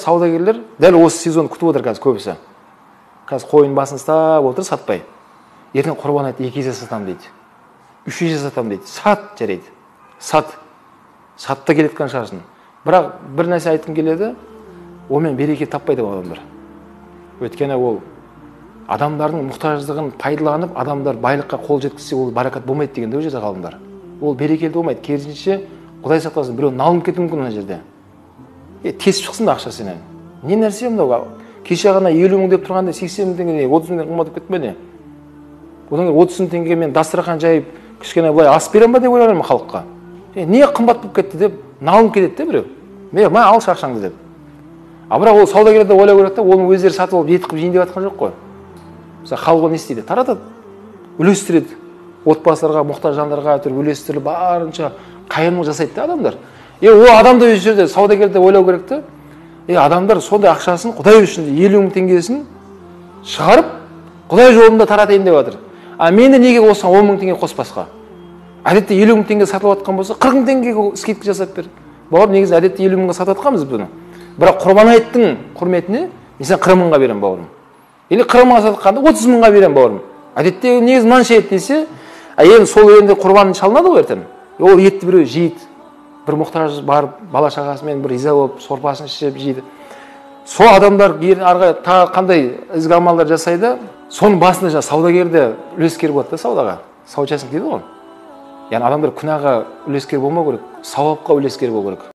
Саудагерлер дәл осы сезонды күтіп отыр қазір көбісі. Қазір қойын басын ұстап отыр, сатпай. Ертең құрбан айт 2 есе сатамын дейді. 3 есе сатамын дейді. Сат, жарайды. Сат. Сат та келе жатқан шығарсың. Бірақ бір нәрсе айтқым келеді, онымен береке таппайды ол адамдар. Өйткені ол адамдардың мұқтаждығын пайдаланып, адамдар байлыққа қол жеткізсе, ол баракат болмайды деген де ол жерде ғалымдар. Ол берекелі болмайды. Керісінше, Құдай сақтасын, біреу налынып кетуі мүмкін ана жерде. Тесіп шықсын да ақша сенен. Не нәрсе мынау? Кеше ғана 50 мың деп тұрғанда 80 мың теңге не, 30 мың қымбат болып кетті ме не? Одан кейін 30 мың теңгеге мен дастархан жайып, кішкене былай ас беремін ба деп ойлаймын халыққа. Не қымбат болып кетті деп налынып кетеді де біреу. Ме, алшы ақшаңды деп. А бірақ ол саудагерлер де ойлау керек та, оның өздері сатып алып ет қылып жейін деп жатқан жоқ қой. Мысалы, халық оны не істейді? Таратады, үлестіреді. Отбасыларға, мұқтаж жандарға әйтеуір үлестіріп, барынша қайырымдылық жасайды да адамдар. Ол адам да осы жерде саудагер де ойлау керек та. Адамдар сондай ақшасын Құдай үшін 50 мың теңгесін шығарып, Құдай жолында таратайын деп жатыр. А мен де неге осыған 10 мың теңге қоспасқа? Әдетте 50 мың теңге сатылып жатқан болса, 40 мың теңгеге скидка жасап бер. Бауырым, негізі әдетте 50 мыңға сатып жатқанбыз бұны. Бірақ Құрбан айттың құрметіне мен саған 40 мыңға беремін, бауырым. Или 40 мыңға сатқанда 30 мыңға беремін, бауырым. Әдетте негізі мынанша ет десе, енді сол енді құрбан шалынады ғой ертең. Ол етті біреу жейді. Бір мұқтаж барып, бала шағасымен бір риза болып, сорпасын ішіп жейді. Сол адамдар ары қарай тағы қандай ізгі амалдар жасайды, соның басында жаңа саудагер де үлескер болады да саудаға. Соучастник дейді ғой. Яғни адамдар күнәға үлескер болмау керек, сауапқа үлескер болу керек.